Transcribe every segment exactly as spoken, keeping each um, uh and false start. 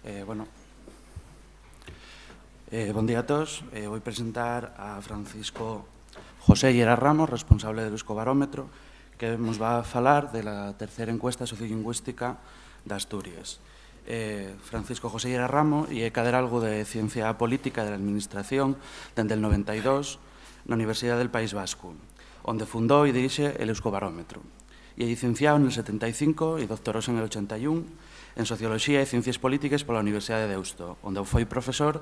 Eh, bueno. Eh, bon día a todos. Eh, voi presentar a Francisco José Llera Ramos, responsable del Euskobarómetro, que mos va a falar de la tercera encuesta sociolingüística d'Asturies. Eh, Francisco José Llera Ramos ye caderalgu de Ciencia Política de la Administración dende el noventa y dos na Universidad del País Vasco, onde fundó y dirixe el Euskobarómetro. Ye llicenciao nel setenta y cinco y doctoróse nel ochenta y un en Socioloxía y Ciencies Polítiques pola Universidad de Deusto, onde foi profesor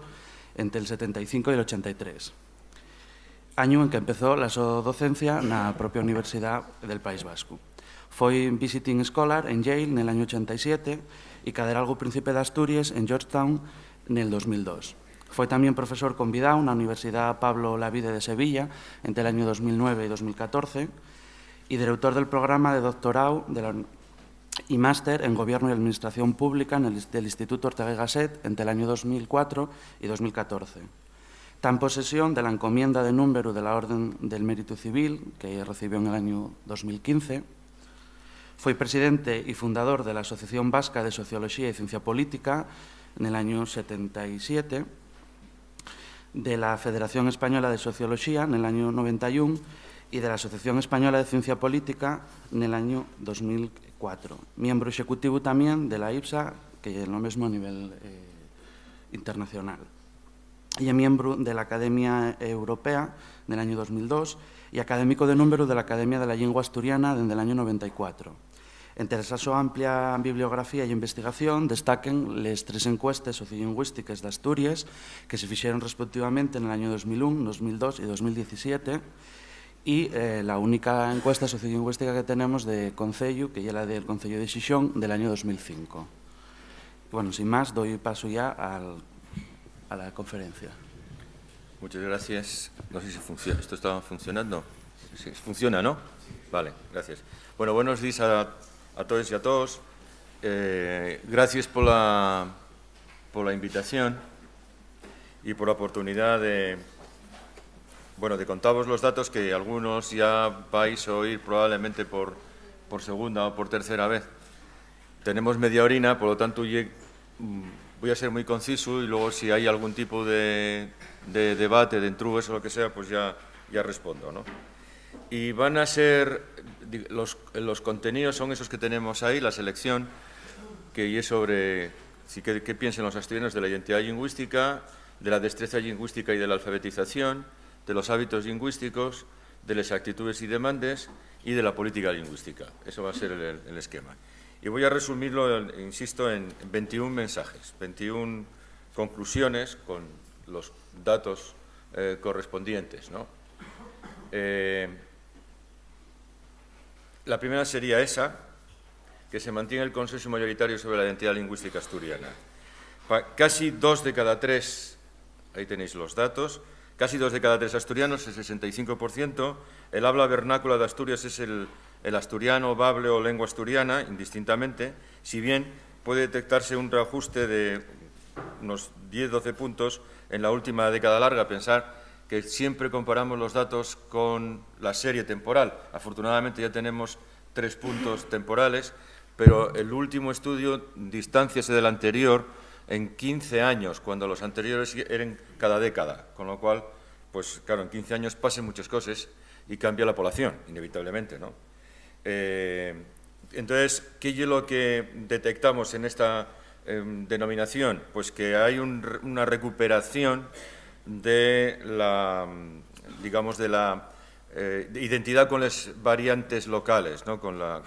ente el setenta y cinco y el ochenta y tres, añu en que empezó la so docencia na propia Universidad del País Vasco. Foi visiting scholar en Yale nel añu ochenta y siete y caderalgu Príncipe d'Asturies en Georgetown nel dos mil dos. Foi tamién profesor convidao na Universidad Pablo Olavide de Sevilla ente l'añu dos mil nueve y dos mil catorce, y director del programa de doctorao de la, y máster en Gobierno y Administración Pública nel, del Instituto Ortega y Gasset ente l'añu dos mil cuatro y dos mil catorce. Ta en posesión de la encomienda de númberu de la Orden del Mérito Civil, que recibió en el año dos mil quince. Foi presidente y fundador de la Asociación Vasca de Socioloxía y Ciencia Política nel añu setenta y siete, de la Federación Española de Socioloxía nel añu noventa y un y de la Asociación Española de Ciencia Política nel añu dos mil cuatro. Miembro executivo tamién de la IPSA, que ye lo mesmo a nivel, eh, internacional. Ye miembru de la Academia Europea nel añu dos mil dos y académico de númberu de la Academia de la Llingua Asturiana dende l'añu noventa y cuatro. Ente la so amplia bibliografía y investigación destaquen les tres encuestes sociolingüístiques d'Asturies que se fixeron respeutivamente nel añu dos mil un, dos mil dos y dos mil diecisiete, y, eh, la única encuesta sociolingüística que tenemos de Concellu, que ye la del Concellu de Xixón, del añu dos mil cinco. Bueno, sin más, doy paso ya al, a la conferencia. Muchas gracias. No sé si funciona. ¿Esto está funcionando? Sí, funciona, ¿no? Vale, gracias. Bueno, buenos días a, a todos y a todos. Eh, gracias por la, por la invitación y por la oportunidad de, bueno, de contaros los datos que algunos ya vais a oír probablemente por, por segunda o por tercera vez. Tenemos media horina, por lo tanto, ye, mm, voy a ser muy conciso y luego si hay algún tipo de, de debate, de entrugues o lo que sea, pues ya, ya respondo, ¿no? Y van a ser, di-, los, los contenidos son esos que tenemos ahí, la selección, que ye sobre si qué, qué piensen los asturianos de la identidad lingüística, de la destreza lingüística y de la alfabetización, de los hábitos lingüísticos, de les actitudes y demandes y de la política lingüística. Eso va a ser el, el esquema. Y voy a resumirlo, insisto, en veintiún mensajes, veintiún conclusiones con los datos, eh, correspondientes, ¿no? Eh, la primera sería esa, que se mantiene el consenso mayoritario sobre la identidad lingüística asturiana. Pa-, casi dos de cada tres, ahí tenéis los datos, casi dos de cada tres asturianos, el sesenta y cinco por ciento, el habla vernácula de Asturias es el, el asturiano, bable o lengua asturiana, indistintamente, si bien puede detectarse un reajuste de unos diez, doce puntos en la última década larga. Pensar que siempre comparamos los datos con la serie temporal. Afortunadamente ya tenemos tres puntos temporales, pero el último estudio distánciase del anterior en quince años, cuando los anteriores eran cada década, con lo cual, pues claro, en quince años pasan muchas cosas y cambia la población, inevitablemente, ¿no? Eh, entonces, ¿qué es lo que detectamos en esta, em, denominación? Pues que hay un re-, una recuperación de la, digamos, de la, eh, de identidad con las variantes locales, ¿no? Con la,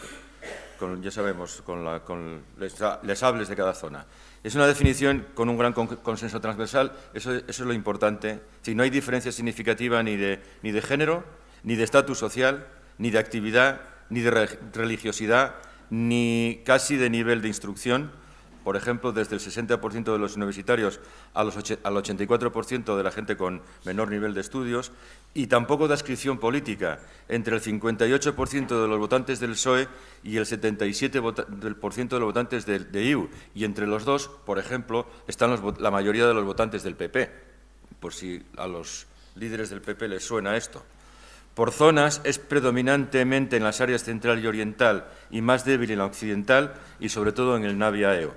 con, ya sabemos, con la, con les, les hables de cada zona. Es una definición con un gran con-, consenso transversal, eso, eso es lo importante. Es decir, no hay diferencia significativa ni de, ni de género, ni de estatus social, ni de actividad, ni de re-, religiosidad, ni casi de nivel de instrucción. Por ejemplo, desde el sesenta por ciento de los universitarios a los oche-, al ochenta y cuatro por ciento de la gente con menor nivel de estudios, y tampoco de adscripción política, entre el cincuenta y ocho por ciento de los votantes del PSOE y el setenta y siete vota-, del por ciento de los votantes del, de IU. Y entre los dos, por ejemplo, están los vot-, la mayoría de los votantes del PP, por si a los líderes del PP les suena esto. Por zonas, es predominantemente en las áreas central y oriental y más débil en la occidental y sobre todo en el Navia-Eo,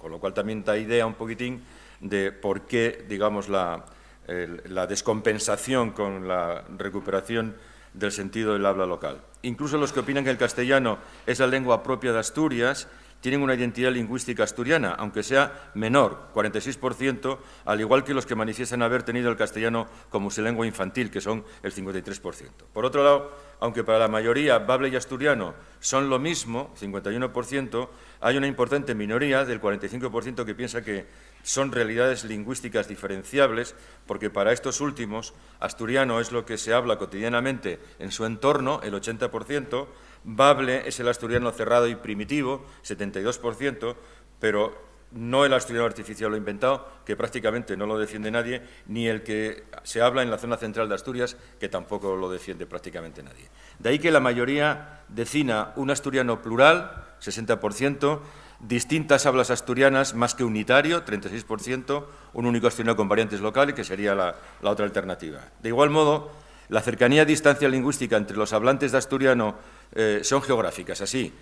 Con lo cual también da idea un poquitín de por qué, digamos, la, el- la descompensación con la recuperación del sentido del habla local. Incluso los que opinan que el castellano es la lengua propia de Asturias tienen una identidad lingüística asturiana, aunque sea menor, cuarenta y seis por ciento, al igual que los que manifiestan haber tenido el castellano como su lengua infantil, que son el cincuenta y tres por ciento. Por otro lado, aunque para la mayoría bable y asturiano son lo mismo, cincuenta y uno por ciento, hay una importante minoría del cuarenta y cinco por ciento que piensa que son realidades lingüísticas diferenciables, porque para estos últimos, asturiano es lo que se habla cotidianamente en su entorno, el ochenta por ciento, bable es el asturiano cerrado y primitivo, setenta y dos por ciento, pero no el asturiano artificial o inventado, que prácticamente no lo defiende nadie, ni el que se habla en la zona central de Asturias, que tampoco lo defiende prácticamente nadie. De ahí que la mayoría defina un asturiano plural, sesenta por ciento, distintas hablas asturianas más que unitario, treinta y seis por ciento, un único asturiano con variantes locales, que sería la, la otra alternativa. De igual modo, la cercanía y distancia lingüística entre los hablantes de asturiano eh, son geográficas, así.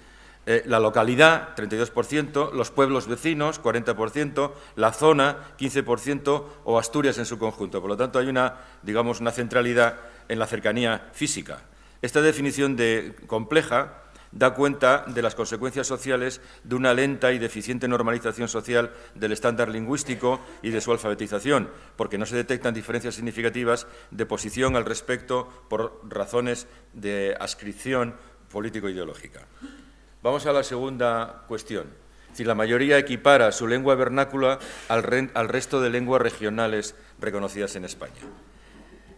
Eh, la localidad, treinta y dos por ciento, los pueblos vecinos, cuarenta por ciento, la zona, quince por ciento, o Asturias en su conjunto. Por lo tanto, hay una, digamos, una centralidad en la cercanía física. Esta definición de compleja da cuenta de las consecuencias sociales de una lenta y deficiente normalización social del estándar lingüístico y de su alfabetización, porque no se detectan diferencias significativas de posición al respecto por razones de adscripción político-ideológica. Vamos a la segunda cuestión. Si la mayoría equipara su lengua vernácula al, re- al resto de lenguas regionales reconocidas en España.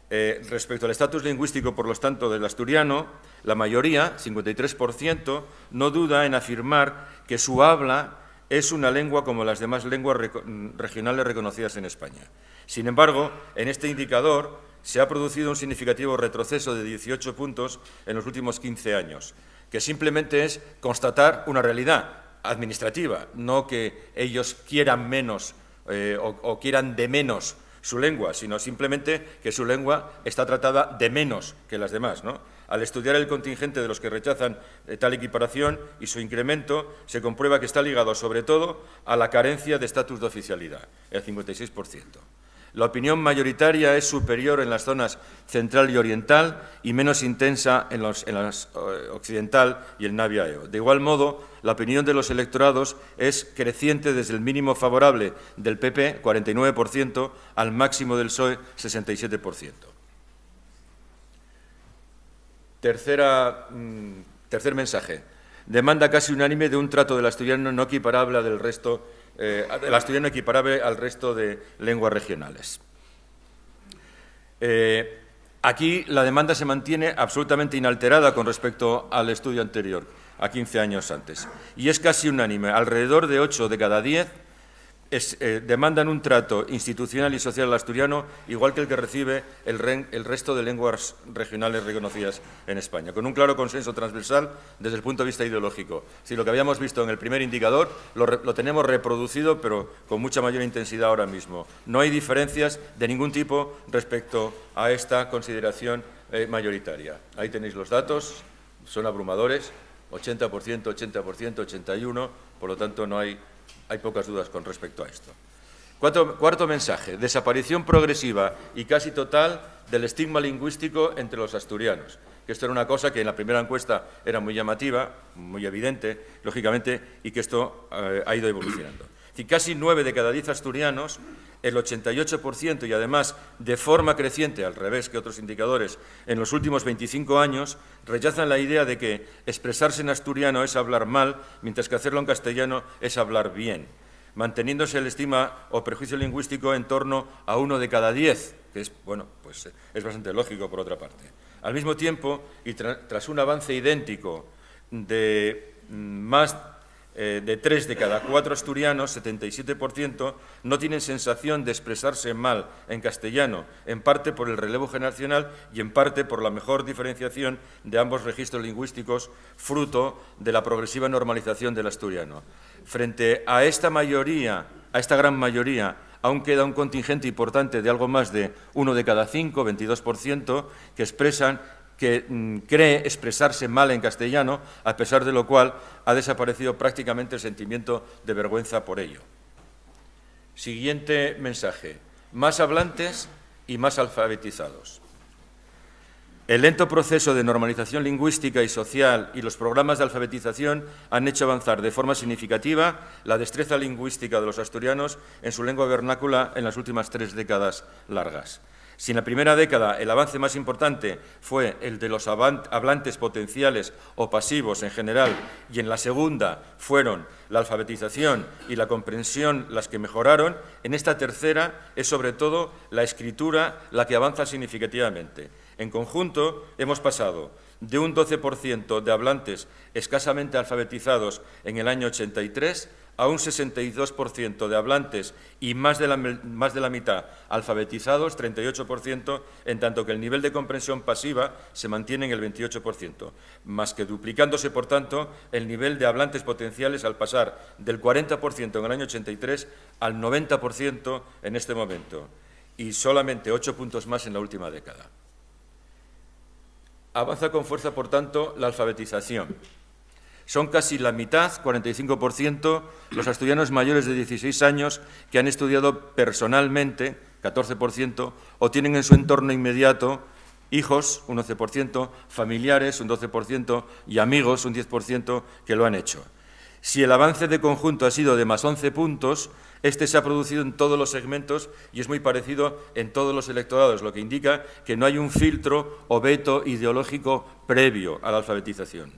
Eh, respecto al estatus lingüístico, por lo tanto, del asturiano, la mayoría, cincuenta y tres por ciento, no duda en afirmar que su habla es una lengua como las demás lenguas reco- regionales reconocidas en España. Sin embargo, en este indicador se ha producido un significativo retroceso de dieciocho puntos en los últimos quince años, que simplemente es constatar una realidad administrativa, no que ellos quieran menos eh, o, o quieran de menos su lengua, sino simplemente que su lengua está tratada de menos que las demás, ¿no? Al estudiar el contingente de los que rechazan eh, tal equiparación y su incremento, se comprueba que está ligado sobre todo a la carencia de estatus de oficialidad, el cincuenta y seis por ciento. La opinión mayoritaria es superior en las zonas central y oriental y menos intensa en, los, en las eh, occidental y el Navia-Eo. De igual modo, la opinión de los electorados es creciente desde el mínimo favorable del P P, cuarenta y nueve por ciento, al máximo del PSOE, sesenta y siete por ciento. Tercera, mm, tercer mensaje. Demanda casi unánime de un trato del asturiano no equiparable al resto, eh, del asturiano equiparable al resto de lenguas regionales. Eh, aquí la demanda se mantiene absolutamente inalterada con respecto al estudio anterior, a quince años antes. Y es casi unánime, alrededor de ocho de cada diez es- eh, demandan un trato institucional y social al asturiano igual que el que recibe el, ren- el resto de lenguas regionales reconocidas en España, con un claro consenso transversal desde el punto de vista ideológico. Si lo que habíamos visto en el primer indicador lo, re- lo tenemos reproducido, pero con mucha mayor intensidad ahora mismo. No hay diferencias de ningún tipo respecto a esta consideración eh, mayoritaria. Ahí tenéis los datos, son abrumadores, ochenta por ciento, ochenta por ciento, ochenta y uno, por lo tanto no hay, hay pocas dudas con respecto a esto. Cuarto, cuarto mensaje, desaparición progresiva y casi total del estigma lingüístico entre los asturianos, que esto era una cosa que en la primera encuesta era muy llamativa, muy evidente, lógicamente, y que esto eh, ha ido evolucionando. Es decir, casi nueve de cada diez asturianos, el ochenta y ocho por ciento, y además de forma creciente, al revés que otros indicadores, en los últimos veinticinco años, rechazan la idea de que expresarse en asturiano es hablar mal, mientras que hacerlo en castellano es hablar bien, manteniéndose el estigma o prejuicio lingüístico en torno a uno de cada diez, que es, bueno, pues, es bastante lógico por otra parte. Al mismo tiempo, y tra- tras un avance idéntico de mm, más eh, de tres de cada cuatro asturianos, setenta y siete por ciento, no tienen sensación de expresarse mal en castellano, en parte por el relevo generacional y en parte por la mejor diferenciación de ambos registros lingüísticos, fruto de la progresiva normalización del asturiano. Frente a esta mayoría, a esta gran mayoría, aún queda un contingente importante de algo más de uno de cada cinco, veintidós por ciento, que expresan que mm, cree expresarse mal en castellano, a pesar de lo cual ha desaparecido prácticamente el sentimiento de vergüenza por ello. Siguiente mensaje: más hablantes y más alfabetizados. El lento proceso de normalización lingüística y social y los programas de alfabetización han hecho avanzar de forma significativa la destreza lingüística de los asturianos en su lengua vernácula en las últimas tres décadas largas. Si en la primera década el avance más importante fue el de los hablantes potenciales o pasivos en general, y en la segunda fueron la alfabetización y la comprensión las que mejoraron, en esta tercera es sobre todo la escritura la que avanza significativamente. En conjunto, hemos pasado de un doce por ciento de hablantes escasamente alfabetizados en el año ochenta y tres a un sesenta y dos por ciento de hablantes y más de la, más de la mitad alfabetizados, treinta y ocho por ciento, en tanto que el nivel de comprensión pasiva se mantiene en el veintiocho por ciento, más que duplicándose, por tanto, el nivel de hablantes potenciales al pasar del cuarenta por ciento en el año ochenta y tres al noventa por ciento en este momento, y solamente ocho puntos más en la última década. Avanza con fuerza, por tanto, la alfabetización. Son casi la mitad, cuarenta y cinco por ciento, los asturianos mayores de dieciséis años que han estudiado personalmente, catorce por ciento, o tienen en su entorno inmediato hijos, un once por ciento, familiares, un doce por ciento, y amigos, un diez por ciento, que lo han hecho. Si el avance de conjunto ha sido de más once puntos, este se ha producido en todos los segmentos y es muy parecido en todos los electorados, lo que indica que no hay un filtro o veto ideológico previo a la alfabetización.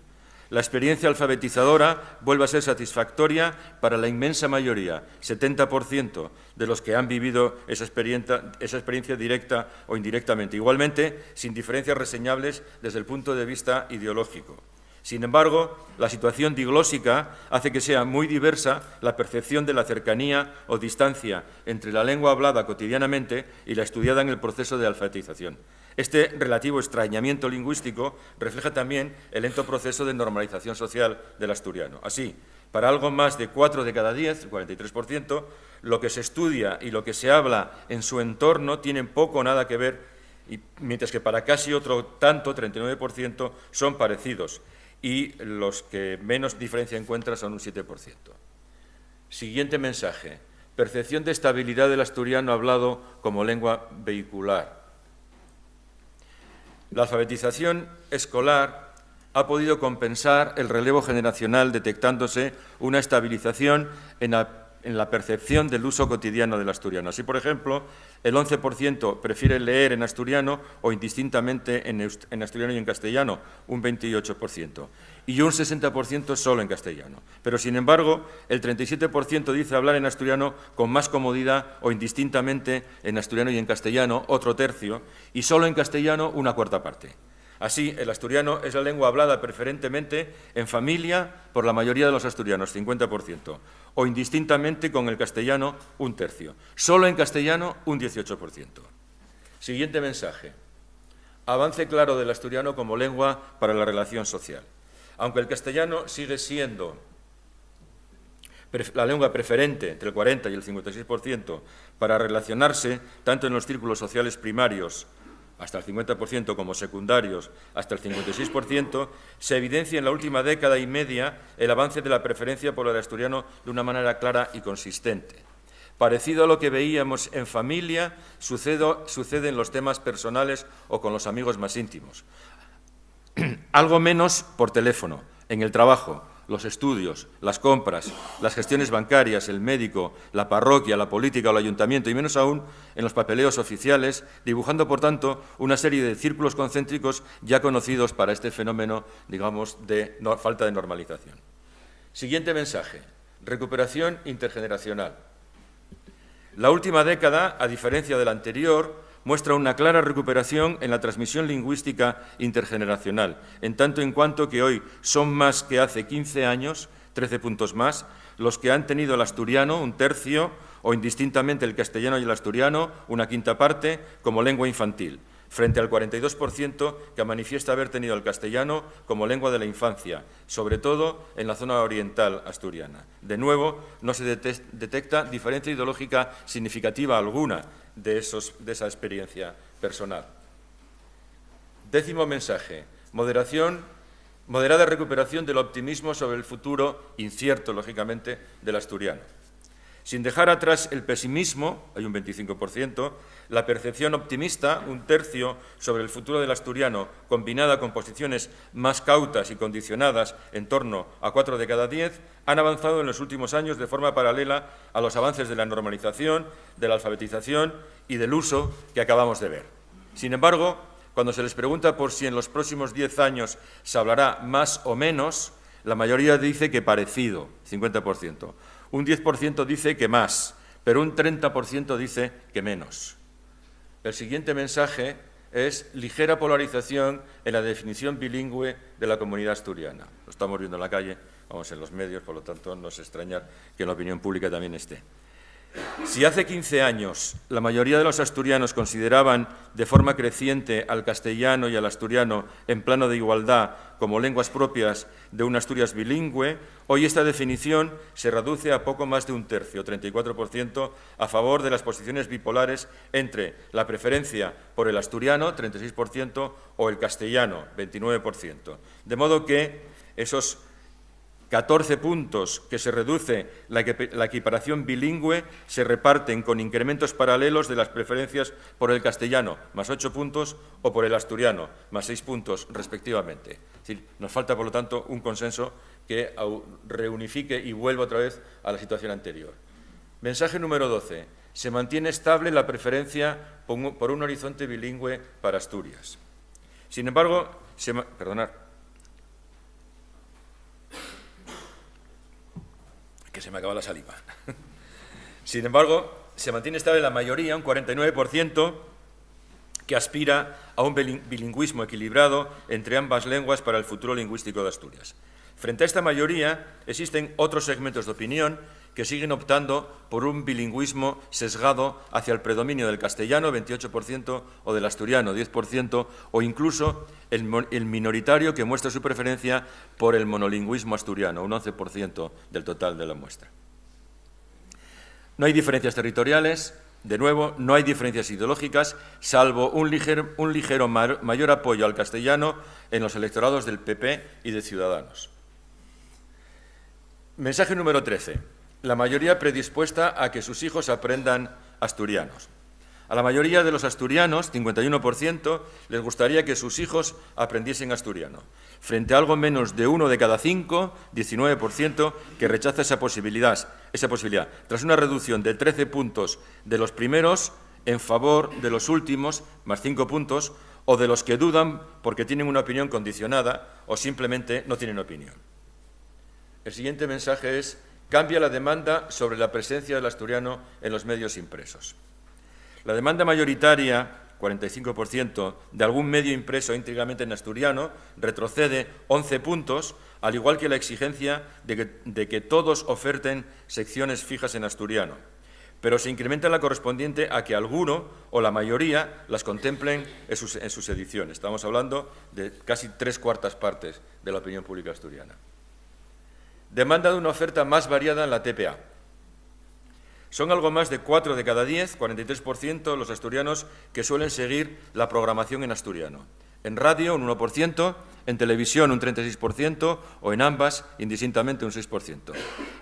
La experiencia alfabetizadora vuelve a ser satisfactoria para la inmensa mayoría, setenta por ciento, de los que han vivido esa experiencia, esa experiencia directa o indirectamente. Igualmente, sin diferencias reseñables desde el punto de vista ideológico. Sin embargo, la situación diglósica hace que sea muy diversa la percepción de la cercanía o distancia entre la lengua hablada cotidianamente y la estudiada en el proceso de alfabetización. Este relativo extrañamiento lingüístico refleja también el lento proceso de normalización social del asturiano. Así, para algo más de cuatro de cada diez, el cuarenta y tres por ciento, lo que se estudia y lo que se habla en su entorno tienen poco o nada que ver, y, mientras que para casi otro tanto, treinta y nueve por ciento, son parecidos, y los que menos diferencia encuentra son un siete por ciento. Siguiente mensaje: percepción de estabilidad del asturiano hablado como lengua vehicular. La alfabetización escolar ha podido compensar el relevo generacional, detectándose una estabilización en la, en la percepción del uso cotidiano del asturiano. Así, por ejemplo, el once por ciento prefiere leer en asturiano o indistintamente en, en asturiano y en castellano, un veintiocho por ciento, y un sesenta por ciento solo en castellano. Pero, sin embargo, el treinta y siete por ciento dice hablar en asturiano con más comodidad o indistintamente en asturiano y en castellano, otro tercio, y solo en castellano, una cuarta parte. Así, el asturiano es la lengua hablada preferentemente en familia por la mayoría de los asturianos, cincuenta por ciento, o indistintamente con el castellano, un tercio. Solo en castellano, un dieciocho por ciento. Siguiente mensaje: avance claro del asturiano como lengua para la relación social. Aunque el castellano sigue siendo la lengua preferente entre el cuarenta y el cincuenta y seis por ciento para relacionarse tanto en los círculos sociales primarios, hasta el cincuenta por ciento, como secundarios, hasta el cincuenta y seis por ciento, se evidencia en la última década y media el avance de la preferencia por el asturiano de una manera clara y consistente. Parecido a lo que veíamos en familia, sucede en los temas personales o con los amigos más íntimos. Algo menos por teléfono, en el trabajo, los estudios, las compras, las gestiones bancarias, el médico, la parroquia, la política o el ayuntamiento, y menos aún en los papeleos oficiales, dibujando, por tanto, una serie de círculos concéntricos ya conocidos para este fenómeno, digamos, de falta de normalización. Siguiente mensaje: recuperación intergeneracional. La última década, a diferencia de la anterior, muestra una clara recuperación en la transmisión lingüística intergeneracional, en tanto en cuanto que hoy son más que hace quince años, trece puntos más, los que han tenido el asturiano, un tercio, o indistintamente el castellano y el asturiano, una quinta parte, como lengua infantil, frente al cuarenta y dos por ciento que manifiesta haber tenido el castellano como lengua de la infancia, sobre todo en la zona oriental asturiana. De nuevo, no se detecta diferencia ideológica significativa alguna de esa experiencia personal. Décimo mensaje: moderación, moderada recuperación del optimismo sobre el futuro incierto, lógicamente, del asturiano. Sin dejar atrás el pesimismo, hay un veinticinco por ciento, la percepción optimista, un tercio, sobre el futuro del asturiano, combinada con posiciones más cautas y condicionadas, en torno a cuatro de cada diez, han avanzado en los últimos años de forma paralela a los avances de la normalización, de la alfabetización y del uso que acabamos de ver. Sin embargo, cuando se les pregunta por si en los próximos diez años se hablará más o menos, la mayoría dice que parecido, cincuenta por ciento. Un diez por ciento dice que más, pero un treinta por ciento dice que menos. El siguiente mensaje es ligera polarización en la definición bilingüe de la comunidad asturiana. Lo estamos viendo en la calle, vamos, en los medios, por lo tanto, no es extrañar que en la opinión pública también esté. Si hace quince años la mayoría de los asturianos consideraban de forma creciente al castellano y al asturiano en plano de igualdad como lenguas propias de una Asturias bilingüe, hoy esta definición se reduce a poco más de un tercio, treinta y cuatro por ciento, a favor de las posiciones bipolares entre la preferencia por el asturiano, treinta y seis por ciento, o el castellano, veintinueve por ciento. De modo que esos catorce puntos que se reduce la equipe-, la equiparación bilingüe se reparten con incrementos paralelos de las preferencias por el castellano, más ocho puntos, o por el asturiano, más seis puntos, respectivamente. Es decir, nos falta, por lo tanto, un consenso que au-, reunifique y vuelva otra vez a la situación anterior. Mensaje número doce. Se mantiene estable la preferencia por un, por un horizonte bilingüe para Asturias. Sin embargo, se ma-, perdonar. Que se me acaba la saliva. Sin embargo, se mantiene estable la mayoría, un cuarenta y nueve por ciento, que aspira a un bilin-, bilingüismo equilibrado entre ambas lenguas para el futuro lingüístico de Asturias. Frente a esta mayoría, existen otros segmentos de opinión que siguen optando por un bilingüismo sesgado hacia el predominio del castellano, veintiocho por ciento, o del asturiano, diez por ciento, o incluso el mo-, el minoritario que muestra su preferencia por el monolingüismo asturiano, un once por ciento del total de la muestra. No hay diferencias territoriales, de nuevo, no hay diferencias ideológicas, salvo un liger-, un ligero mar-, mayor apoyo al castellano en los electorados del P P y de Ciudadanos. Mensaje número trece. La mayoría predispuesta a que sus hijos aprendan asturianos. A la mayoría de los asturianos, cincuenta y uno por ciento, les gustaría que sus hijos aprendiesen asturiano, frente a algo menos de uno de cada cinco, diecinueve por ciento, que rechaza esa posibilidad, esa posibilidad, tras una reducción de trece puntos de los primeros en favor de los últimos, más cinco puntos, o de los que dudan porque tienen una opinión condicionada o simplemente no tienen opinión. El siguiente mensaje es: cambia la demanda sobre la presencia del asturiano en los medios impresos. La demanda mayoritaria, cuarenta y cinco por ciento, de algún medio impreso íntegramente en asturiano retrocede once puntos, al igual que la exigencia de que, de que todos oferten secciones fijas en asturiano, pero se incrementa la correspondiente a que alguno o la mayoría las contemplen en sus, en sus ediciones. Estamos hablando de casi tres cuartas partes de la opinión pública asturiana. Demanda de una oferta más variada en la T P A. Son algo más de cuatro de cada diez, cuarenta y tres por ciento, los asturianos que suelen seguir la programación en asturiano. En radio, un uno por ciento, en televisión, un treinta y seis por ciento, o en ambas, indistintamente, un seis por ciento,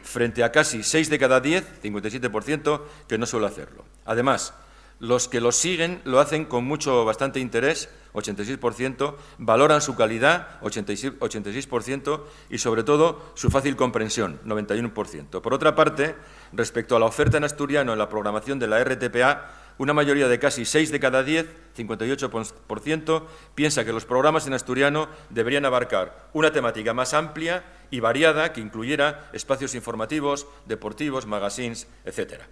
frente a casi seis de cada diez, cincuenta y siete por ciento, que no suele hacerlo. Además, los que lo siguen lo hacen con mucho, bastante interés, ochenta y seis por ciento, valoran su calidad, ochenta y seis, ochenta y seis por ciento, y sobre todo su fácil comprensión, noventa y uno por ciento. Por otra parte, respecto a la oferta en asturiano en la programación de la R T P A, una mayoría de casi seis de cada diez, cincuenta y ocho por ciento, piensa que los programas en asturiano deberían abarcar una temática más amplia y variada que incluyera espacios informativos, deportivos, magazines, etcétera.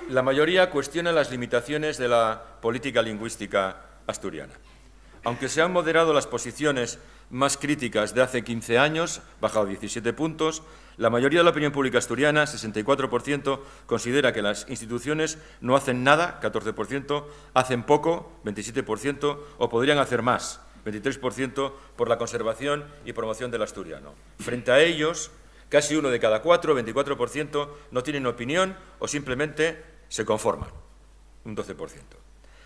La mayoría cuestiona las limitaciones de la política lingüística asturiana. Aunque se han moderado las posiciones más críticas de hace quince años, bajado diecisiete puntos, la mayoría de la opinión pública asturiana, sesenta y cuatro por ciento, considera que las instituciones no hacen nada, catorce por ciento, hacen poco, veintisiete por ciento, o podrían hacer más, veintitrés por ciento, por la conservación y promoción del asturiano. Frente a ellos, casi uno de cada cuatro, veinticuatro por ciento, no tienen opinión o simplemente se conforman, un doce por ciento.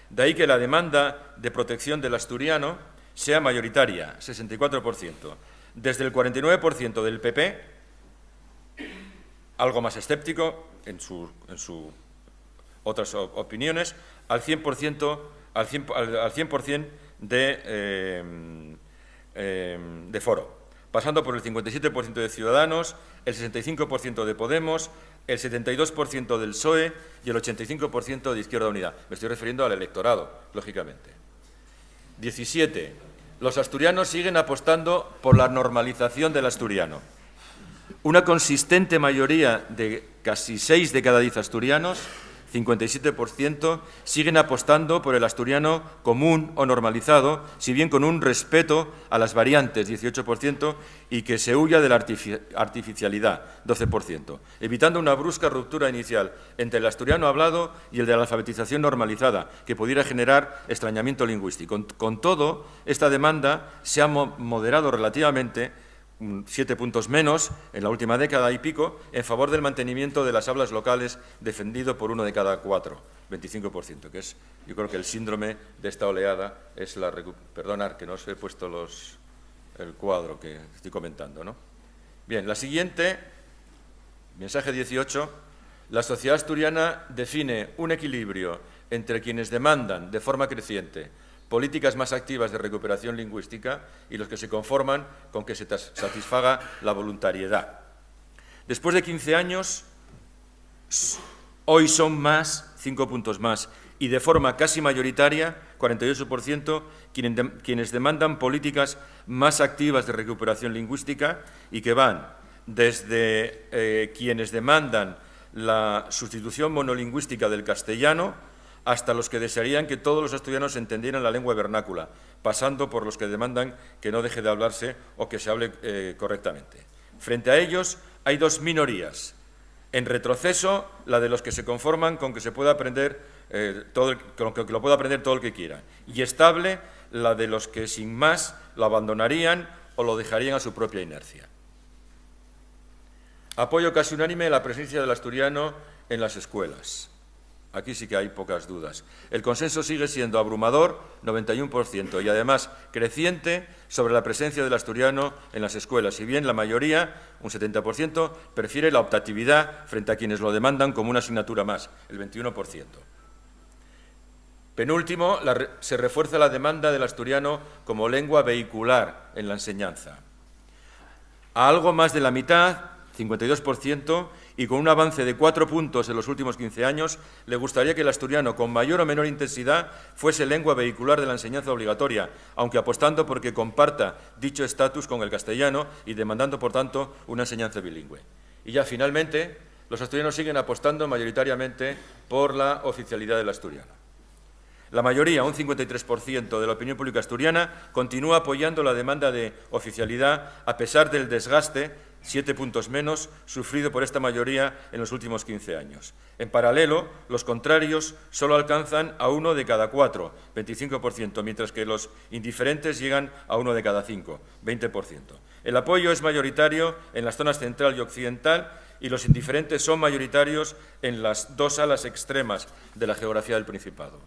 De ahí que la demanda de protección del asturiano sea mayoritaria, sesenta y cuatro por ciento, desde el cuarenta y nueve por ciento del P P, algo más escéptico en su, en su otras o-, opiniones, al cien por ciento, al cien, al, al cien por cien de, eh, eh, de Foro, pasando por el cincuenta y siete por ciento de Ciudadanos, el sesenta y cinco por ciento de Podemos, el setenta y dos por ciento del PSOE y el ochenta y cinco por ciento de Izquierda Unida. Me estoy refiriendo al electorado, lógicamente. Diecisiete. Los asturianos siguen apostando por la normalización del asturiano. Una consistente mayoría de casi seis de cada diez asturianos, cincuenta y siete por ciento, siguen apostando por el asturiano común o normalizado, si bien con un respeto a las variantes, dieciocho por ciento, y que se huya de la artifi-, artificialidad, doce por ciento, evitando una brusca ruptura inicial entre el asturiano hablado y el de la alfabetización normalizada, que pudiera generar extrañamiento lingüístico. Con, con todo, esta demanda se ha mo-, moderado relativamente, mm, siete puntos menos en la última década y pico, en favor del mantenimiento de las hablas locales, defendido por uno de cada cuatro, veinticinco por ciento, que es, yo creo que el síndrome de esta oleada es la recu-, perdonar que no os he puesto los, el cuadro que estoy comentando, ¿no? Bien, la siguiente, mensaje dieciocho, la sociedad asturiana define un equilibrio entre quienes demandan de forma creciente políticas más activas de recuperación lingüística y los que se conforman con que se tas-, satisfaga la voluntariedad. Después de quince años, s-, hoy son más, cinco puntos más, y de forma casi mayoritaria, cuarenta y ocho por ciento, quienes dem-, quienes demandan políticas más activas de recuperación lingüística y que van desde, eh, quienes demandan la sustitución monolingüística del castellano hasta los que desearían que todos los asturianos entendieran la lengua vernácula, pasando por los que demandan que no deje de hablarse o que se hable, eh, correctamente. Frente a ellos hay dos minorías. En retroceso, la de los que se conforman con que se pueda aprender, eh, todo el, con que lo pueda aprender todo el que quiera. Y estable, la de los que sin más lo abandonarían o lo dejarían a su propia inercia. Apoyo casi unánime a la presencia del asturiano en las escuelas. Aquí sí que hay pocas dudas. El consenso sigue siendo abrumador, noventa y un por ciento, y además creciente sobre la presencia del asturiano en las escuelas, si bien la mayoría, un setenta por ciento, prefiere la optatividad frente a quienes lo demandan como una asignatura más, el veintiuno por ciento. Penúltimo, la re-, se refuerza la demanda del asturiano como lengua vehicular en la enseñanza. A algo más de la mitad, cincuenta y dos por ciento, y con un avance de cuatro puntos en los últimos quince años, le gustaría que el asturiano, con mayor o menor intensidad, fuese lengua vehicular de la enseñanza obligatoria, aunque apostando por que comparta dicho estatus con el castellano y demandando, por tanto, una enseñanza bilingüe. Y ya, finalmente, los asturianos siguen apostando mayoritariamente por la oficialidad del asturiano. La mayoría, un cincuenta y tres por ciento de la opinión pública asturiana, continúa apoyando la demanda de oficialidad a pesar del desgaste, siete puntos menos, sufrido por esta mayoría en los últimos quince años. En paralelo, los contrarios solo alcanzan a uno de cada cuatro, veinticinco por ciento, mientras que los indiferentes llegan a uno de cada cinco, veinte por ciento. El apoyo es mayoritario en las zonas central y occidental y los indiferentes son mayoritarios en las dos alas extremas de la geografía del Principado.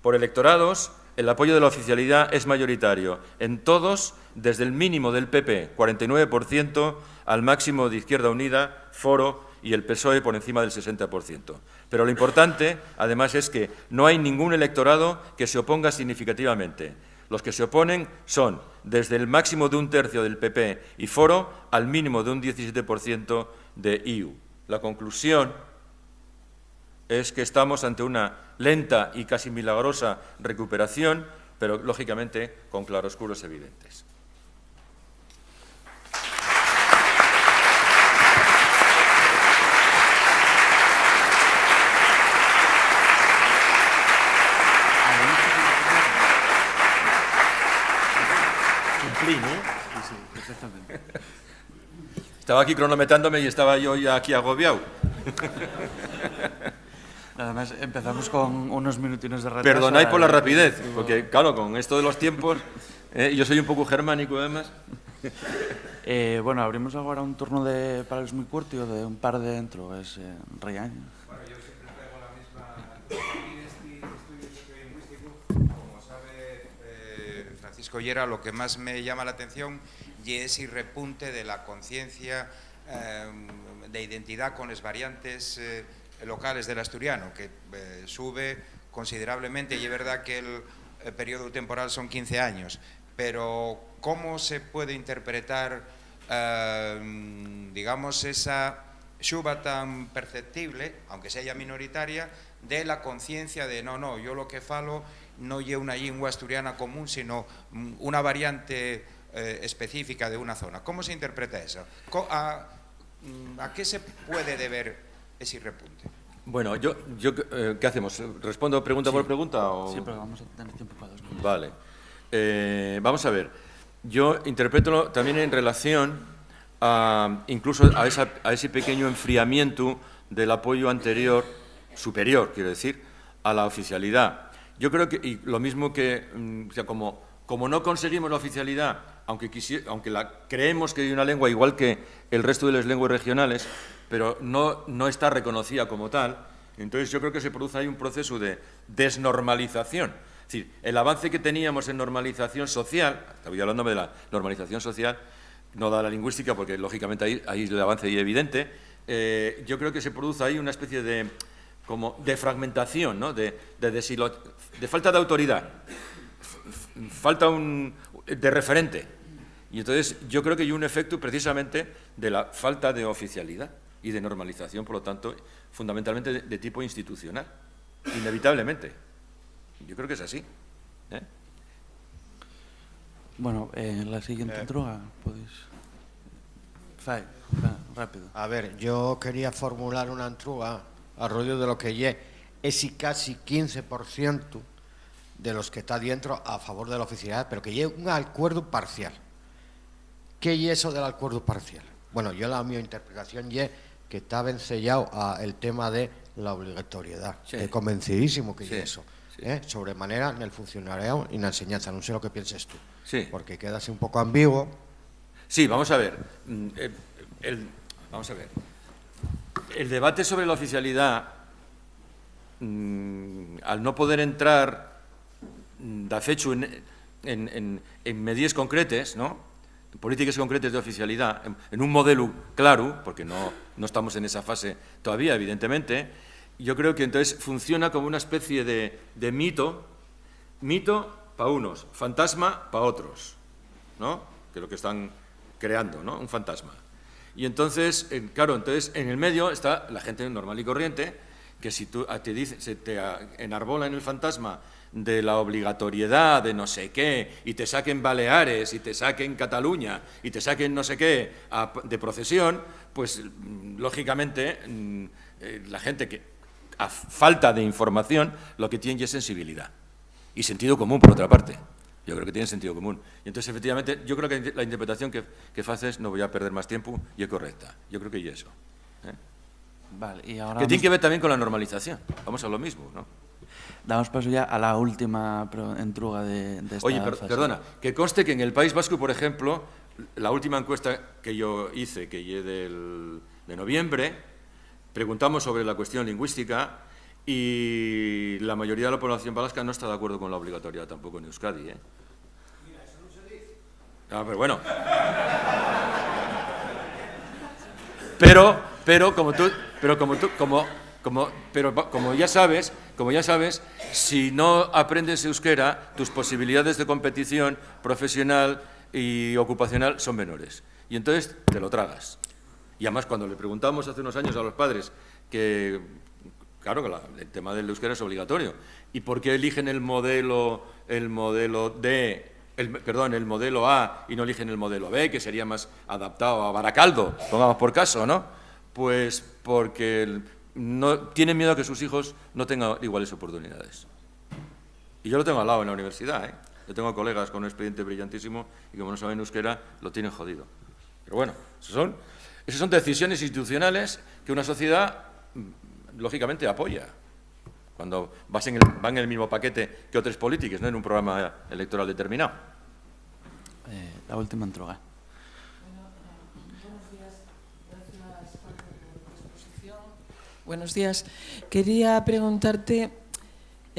Por electorados, el apoyo de la oficialidad es mayoritario en todos, desde el mínimo del P P, cuarenta y nueve por ciento, al máximo de Izquierda Unida, Foro y el PSOE por encima del sesenta por ciento. Pero lo importante, además, es que no hay ningún electorado que se oponga significativamente. Los que se oponen son desde el máximo de un tercio del P P y Foro al mínimo de un diecisiete por ciento de iu. La conclusión es que estamos ante una lenta y casi milagrosa recuperación, pero lógicamente con claroscuros evidentes. Cumplí, ¿no? Sí, sí, exactamente. Estaba aquí cronometrándome y estaba yo ya aquí agobiao. Nada más, empezamos con unos minutinos de retraso. Perdonai pola rapidez, porque, claro, con esto de los tiempos, eh, yo soy un poco germánico, además. Eh, bueno, abrimos agora un turno de, para los muy curtios, de un par de entrugues, eh, Riaño. Bueno, yo siempre traigo la misma. Aquí en este estudio sociolingüístico, como sabe, eh, Francisco Llera, lo que más me llama la atención ye ese repunte de la conciencia em, de identidad con les variantes, eh, locales del asturiano, que, eh, sube considerablemente, y es verdad que el, el periodo temporal son quince años, pero ¿cómo se puede interpretar, em, digamos, esa xuba tan perceptible, aunque sea minoritaria, de la conciencia de, "No, no, yo lo que falo no ye una llingua asturiana común, sino, mm, una variante, eh, específica de una zona"? ¿Cómo se interpreta eso? Co-, a, mm, ¿a qué se puede deber ese repunte? Bueno, yo, yo, eh, ¿qué hacemos? ¿Respondo pregunta Sí. por pregunta o? Sí, pero vamos a tener tiempo para dos preguntas. Vale. Eh, vamos a ver. Yo interpreto también en relación a, incluso a esa, a ese pequeño enfriamiento del apoyo anterior, superior, quiero decir, a la oficialidad. Yo creo que, y lo mismo que, mm, o sea, como, como no conseguimos la oficialidad, aunque quisi-, aunque la creemos que es una lengua igual que el resto de las lenguas regionales, pero no, no está reconocida como tal, entonces yo creo que se produce ahí un proceso de desnormalización. Es decir, el avance que teníamos en normalización social, estaba hablando de la normalización social, no da la lingüística, porque lógicamente ahí, ahí el avance es evidente, eh, yo creo que se produce ahí una especie de, como, de fragmentación, ¿no? De, de deshilo-, de falta de autoridad, f-, f-, falta un, de referente. Y entonces yo creo que hay un efecto precisamente de la falta de oficialidad y de normalización, por lo tanto, fundamentalmente de, de tipo institucional, inevitablemente. Yo creo que es así, ¿eh? Bueno, eh, la siguiente Eh. entruga, podéis. Fai, fa-, rápido. A ver, yo quería formular una entruga a rollo de lo que ye esi casi quince por ciento de los que está dientro a favor de la oficialidad, pero que ye un acuerdo parcial. ¿Qué ye eso del acuerdo parcial? Bueno, yo la mi interpretación ye que está vencellao a el tema de la obligatoriedad. Sí. Estoy convencidísimo que Sí, ye eso, sí. ¿eh? Sobremanera nel funcionariao y na enseñanza. No sé lo que pienses tú. Sí. Porque quedase un poco ambiguo. Sí, vamos a ver. Mm, eh, el, vamos a ver. El debate sobre la oficialidad, mm, al no poder entrar, mm, da fechu en, en, en, en medides concretes, ¿no? En polítiques concretes de oficialidá, en, en un modelu claru, porque no, no estamos en esa fase todavía, evidentemente, yo creo que entonces funciona como una especie de, de mito, mito pa unos, fantasma pa otros, ¿no? Que es lo que están creando, ¿no? Un fantasma. Y entonces, eh, claro, entonces en el medio está la gente normal y corriente, que si tú, a ti dice, se te a-, enarbola en el fantasma de la obligatoriedad de no sé qué, y te saquen Baleares, y te saquen Cataluña, y te saquen no sé qué a-, de procesión, pues, mm, lógicamente, mm, eh, la gente que, a falta de información, lo que tiene es sensibilidad. Y sentido común, por otra parte. Yo creo que tienen sentido común. Y entonces, efectivamente, yo creo que la interpretación que, que faces, no voy a perder más tiempo, y es correcta. Yo creo que es eso. ¿Eh? Vale, y ahora Que tiene vamos que ver también con la normalización. Vamos a lo mismo, ¿no? Damos paso ya a la última pro-, entruga de, de esta Oye, per-, fase. Perdona, que conste que en el País Vasco, por ejemplo, la última encuesta que yo hice, que ye del, de noviembre, preguntamos sobre la cuestión lingüística y la mayoría de la población vasca no está de acuerdo con la obligatoriedad tampoco en Euskadi, ¿eh? Ah, pero bueno. Pero, pero como tú, pero como tú, como, como, pero pa-, como ya sabes, como ya sabes, si no aprendes euskera, tus posibilidades de competición profesional y ocupacional son menores. Y entonces te lo tragas. Y además, cuando le preguntamos hace unos años a los padres que, claro, que la, el tema del euskera es obligatorio, ¿y por qué eligen el modelo, el modelo D, el, perdón, el modelo A y no eligen el modelo B, que sería más adaptado a Baracaldo, pongamos por caso, ¿no? Pues porque el, no, tienen miedo a que sus hijos no tengan iguales oportunidades. Y yo lo tengo al lado en la universidad, ¿eh? Yo tengo colegas con un expediente brillantísimo y como no saben euskera, lo tienen jodido. Pero bueno, esos son, esas son decisiones institucionales que una sociedad, mm, lógicamente apoya cuando vas en el, va en el mismo paquete que otras políticas, ¿no? En un programa electoral determinado. Eh, la última entruga. Bueno, eh, buenos días. Gracias, Paco, por tu exposición. Buenos días. Quería preguntarte,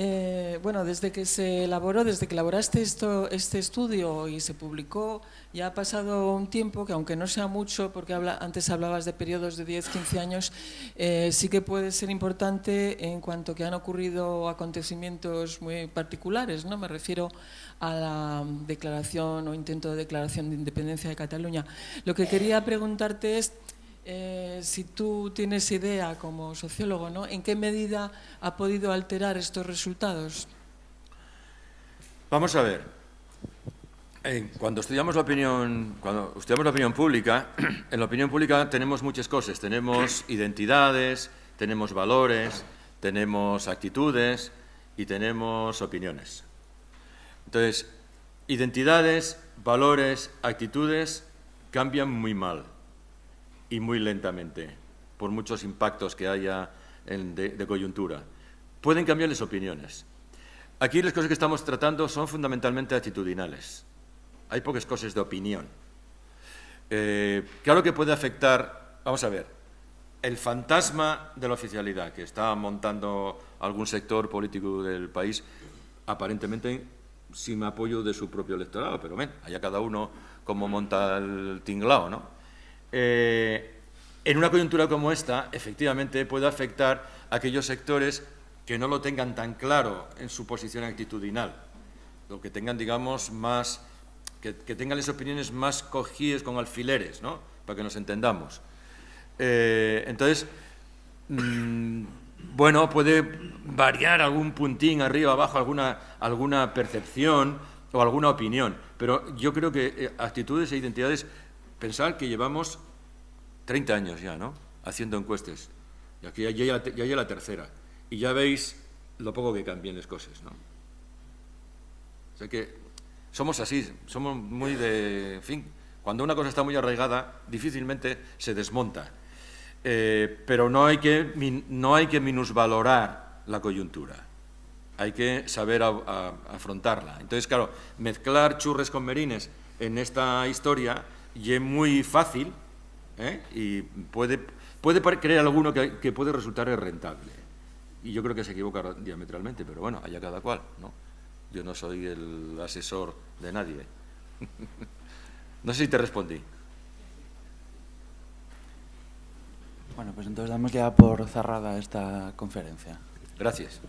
Eh, bueno, desde que se elaboró, desde que elaboraste esto, este estudio y se publicó, ya ha pasado un tiempo que, aunque no sea mucho, porque habla, antes hablabas de periodos de diez, quince años, eh, sí que puede ser importante en cuanto que han ocurrido acontecimientos muy particulares, ¿no? Me refiero a la declaración o intento de declaración de independencia de Cataluña. Lo que quería preguntarte es, eh, si tú tienes idea como sociólogo, ¿no? ¿En qué medida ha podido alterar estos resultados? Vamos a ver. Eh, cuando estudiamos la opinión, cuando estudiamos la opinión pública, en la opinión pública tenemos muchas cosas. Tenemos identidades, tenemos valores, tenemos actitudes y tenemos opiniones. Entonces, identidades, valores, actitudes cambian muy mal y muy lentamente por muchos impactos que haya en, de, de coyuntura. Pueden cambiar las opiniones. Aquí las cosas que estamos tratando son fundamentalmente actitudinales. Hay pocas cosas de opinión. Eh, claro que puede afectar, vamos a ver, el fantasma de la oficialidad que está montando algún sector político del país, aparentemente sin apoyo de su propio electorado, pero bien, allá cada uno cómo monta el tinglao, ¿no? Eh, en una coyuntura como esta, efectivamente puede afectar a aquellos sectores que no lo tengan tan claro en su posición actitudinal, o que tengan, digamos, más, que, que tengan las opiniones más cogíes con alfileres, ¿no? Para que nos entendamos. Eh, entonces, mm, bueno, puede variar algún puntín arriba, abajo, alguna, alguna percepción o alguna opinión, pero yo creo que eh, actitudes e identidades, pensar que llevamos treinta años ya, ¿no? Haciendo encuestas. Y aquí ya llega la te- ya llega la tercera. Y ya veis lo poco que cambian las cosas, ¿no? O sea que somos así, somos muy de, en fin, cuando una cosa está muy arraigada, difícilmente se desmonta. Eh, pero no hay que, min- no hay que minusvalorar la coyuntura. Hay que saber a- a- afrontarla. Entonces, claro, mezclar churres con merines en esta historia ye muy fácil, ¿eh? Y puede, puede pare- creer alguno que, que puede resultar rentable. Y yo creo que se equivoca ra- diametralmente, pero bueno, allá cada cual, ¿no? Yo no soy el asesor de nadie. No sé si te respondí. Bueno, pues entonces damos ya por cerrada esta conferencia. Gracias.